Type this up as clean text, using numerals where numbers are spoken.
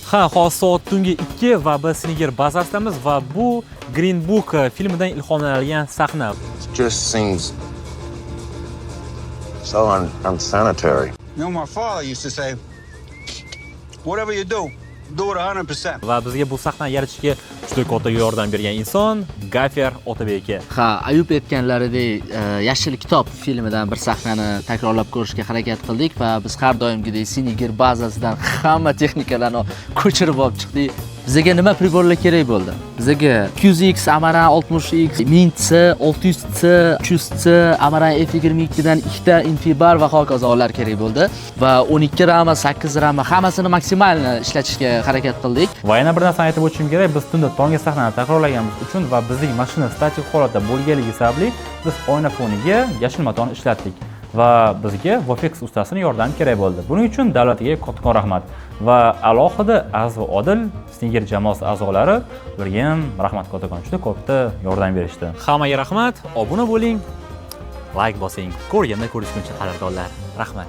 Ha, hozir soat tungi 2 va biz Sniger bazasidamiz va bu Green Book filmidan ilhomlangan sahna. It just seems so unsanitary. My father used to say, whatever you do, do it 100%. Va bizga bu sahnani yaratishga juda katta yordam bergan inson Gafer Otabek aka. Ha, Ayub aytganlaridek, Yashil kitob filmidan bir sahnani takrorlab ko'rishga harakat qildik va biz har doimgidek Siniger bazasidan hamma texnikalarni ko'chirib olib chiqdik. Bizga nima прибор lar kerak bo'ldi? Bizga 200X, Amaran 60X, 1000C, 600C, 300C, Amaran F22 dan ikkita infibar va hokazolar kerak bo'ldi va 12 rama, 8 rama hammasini maksimalni ishlatishga harakat qildik. Va yana bir narsani aytib o'tishim kerak, biz tunda tonggi sahnani takrorlaganimiz uchun va bizning mashina statik holatda bo'lganligi sababli biz oyna foniga yashil matoni ishlatdik va bizga VFX ustasini yordami kerak bo'ldi. Buning uchun davlatiga kattakon rahmat va alohida Aziz va Odil Sniger jamoasi a'zolari, ularga ham rahmat kattakon, juda katta yordam berishdi. Hammaga rahmat, obuna bo'ling, layk bosing. Ko'rganda ko'rishguncha, qadrdonlar. Rahmat.